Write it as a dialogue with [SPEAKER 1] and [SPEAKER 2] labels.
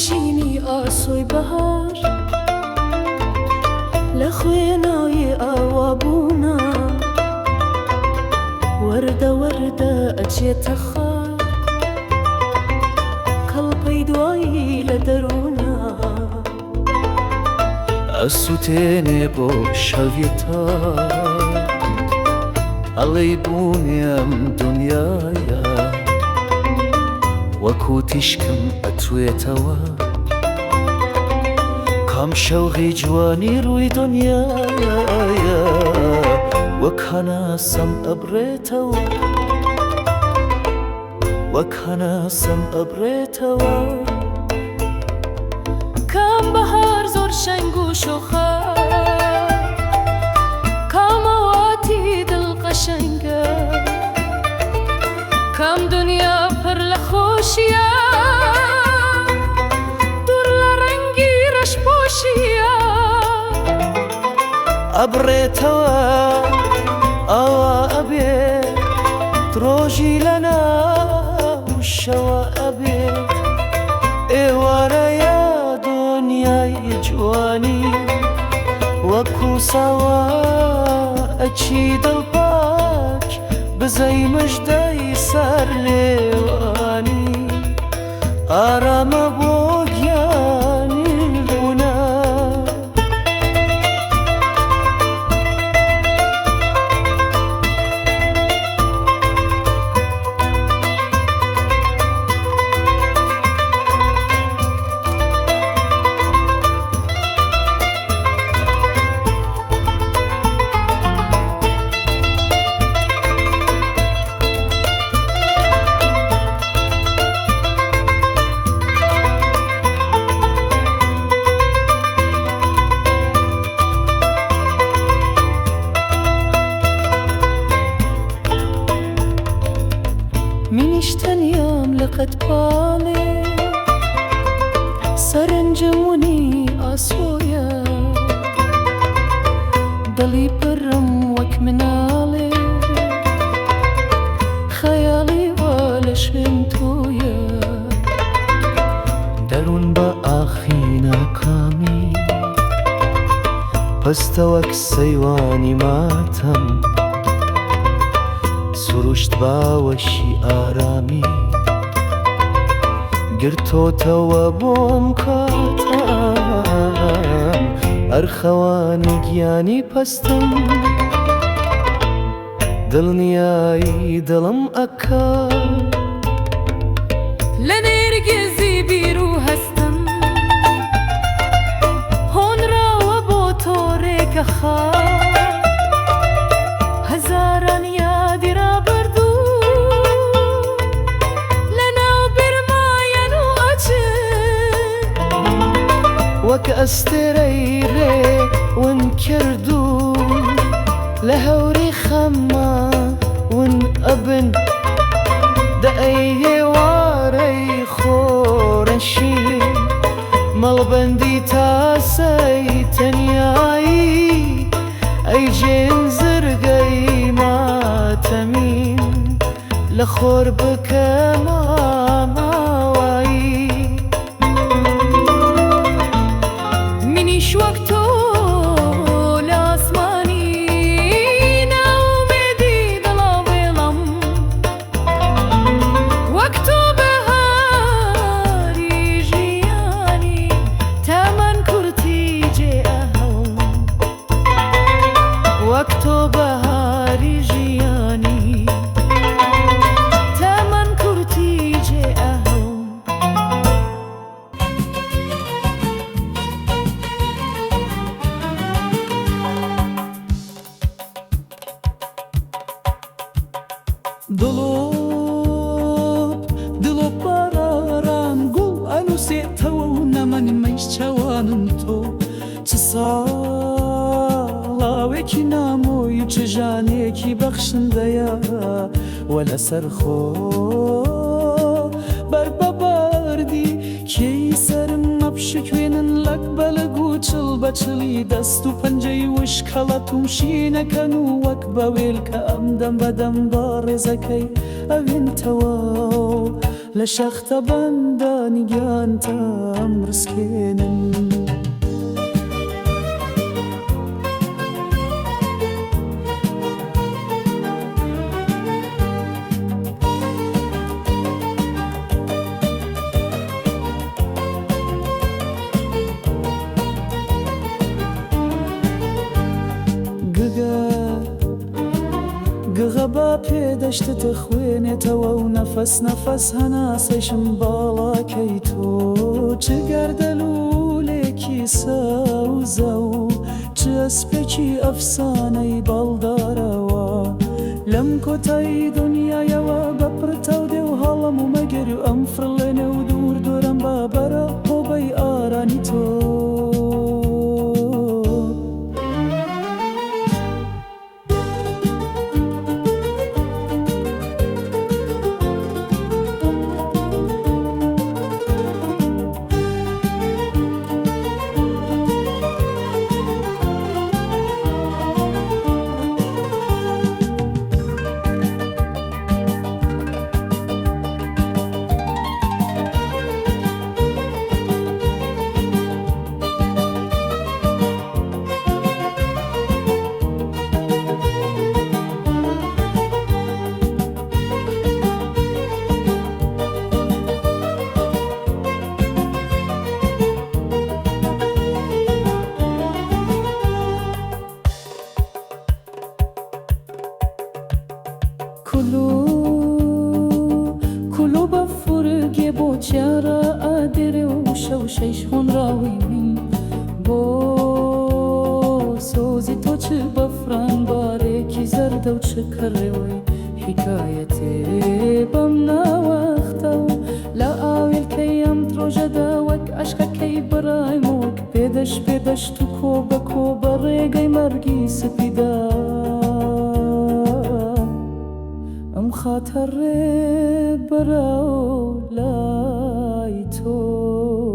[SPEAKER 1] شینی ئاسۆی بەهار لە خوێنایی ئاوا بوونا وردە وردە ئەچێتە خار کەڵپەی دوایی لە دەروونا.
[SPEAKER 2] ئەسوتێنێ بۆ شەوی تار ئەڵێی بوونی ئەم دونیایە وەکو تیشکم ئەتوێتەوە کام شەوغی جوانی ڕووی دونیایە وەک هەناسەم ئەبڕێتەوە وەک هەناسەم ئەبڕێتەوە.
[SPEAKER 1] کام بەهار زۆر شەنگ و شۆخە کام ئاواتی دڵ قەشەنگە کام دونیا پڕ لە خۆشیە دوور لە ڕەنگی ڕەش پۆشیە.
[SPEAKER 2] ئەبڕێتەوە ئاوا ئەبێت ڕۆژی لەناو شەوە ئەبێت ئێوارەیە دۆنیای جوانی وەکو ساوا ئەچی دڵ پاک بزەی مژدەی سەر لێوانی ئارامە بۆ گیانی لوونە.
[SPEAKER 1] منیش تەنیام لە قەد پاڵێ سەرنجم ونی ئاسۆیە دڵی پڕم وەک مناڵێ خەیاڵی وا لە شوێن تۆیە.
[SPEAKER 2] دەروون بە ئاخی ناکامی پەستە وەک سەیوانی ماتەم سروشت باوەشی ئارامی گرتۆتەوە بۆم کاتەم ئەرخەوانی گیانی پەستم دڵنیایی دڵم ئەکا.
[SPEAKER 1] لە نێرگزی بیر و هەستم هۆنراوە بۆ تۆ ڕێکە خاک هەزاران یادی ڕابردوو لەناو بیرمایەن و ئەچن.
[SPEAKER 2] وەک ئەستێرەی ڕێ ون کردوو لە هەوری خەما ون ئەبن. دە ئەی هێوارەی خۆرەشین مەڵبەندی تاسەی تەنیایی ئەی جێن زرگەی ماتەمین لە خۆر بکە ماماوایی.
[SPEAKER 1] منیش وەک تۆ لە ئاسمانی نائومێدی دڵاوێڵم وەک تۆ بەهاری ژیانی تەمەن کورتی جێ ئەهڵم.
[SPEAKER 2] وەک تۆ بەهاری ژیانی
[SPEAKER 1] تەمەن کورتی جێ ئەهڵم.
[SPEAKER 3] دڵۆپ دڵۆپ باران گوڵ ئەنووسێتەوە و نەمەن مەیش چاوانم تۆ چ ساڵاوێکی نامۆی و چ ژانێکی بەخشندەیە و لەسەر خۆ بەر بە بەردی کێی سەرم مەپشکوێنن لەک بەلگ و چڵ بە چڵی دەست و پەنجەی وشکەڵەتوم شینەکەن و وەک بە وێلکە ئەمدەم بە دەم بە ڕێزەکەی ئەوین تەواو. لە شەختە بەندانی گیانتام ڕسکێنن. گگە گغە با پێدەشتت خوێنێتەوە و نەفەس نەفەس هەناسەیشم باڵاکەی تۆ چ گەردەلوولێکی سەوزە و چ ئەسپێکی ئەفسانەی باڵدارەوە لەم کۆتایی دنیایەوە بە پرتاو دێ و هەڵم و مەگەر و ئەم فڕڵێنێ و دوور دوورم با بەرە هۆبەی ئارانی تۆ. کولو کولو بە فورگێ بۆ چیارە ئادرێ و شەوشەیش هۆنراوی من بۆ سۆزی تۆ چ بەفران بارێکی زەردە و چ کەڕێوەی حیکایەتێ بەم ناوەختە و لە ئاوێلکەی ئەم ڕۆژەدا وەک عەشقەکەی برایم وەک پێدەش پێدەشت و کۆ بە کۆ بە ڕێگەی مەرگی سپیدا ئەم خاتە ڕێ بەرەو لای تۆ.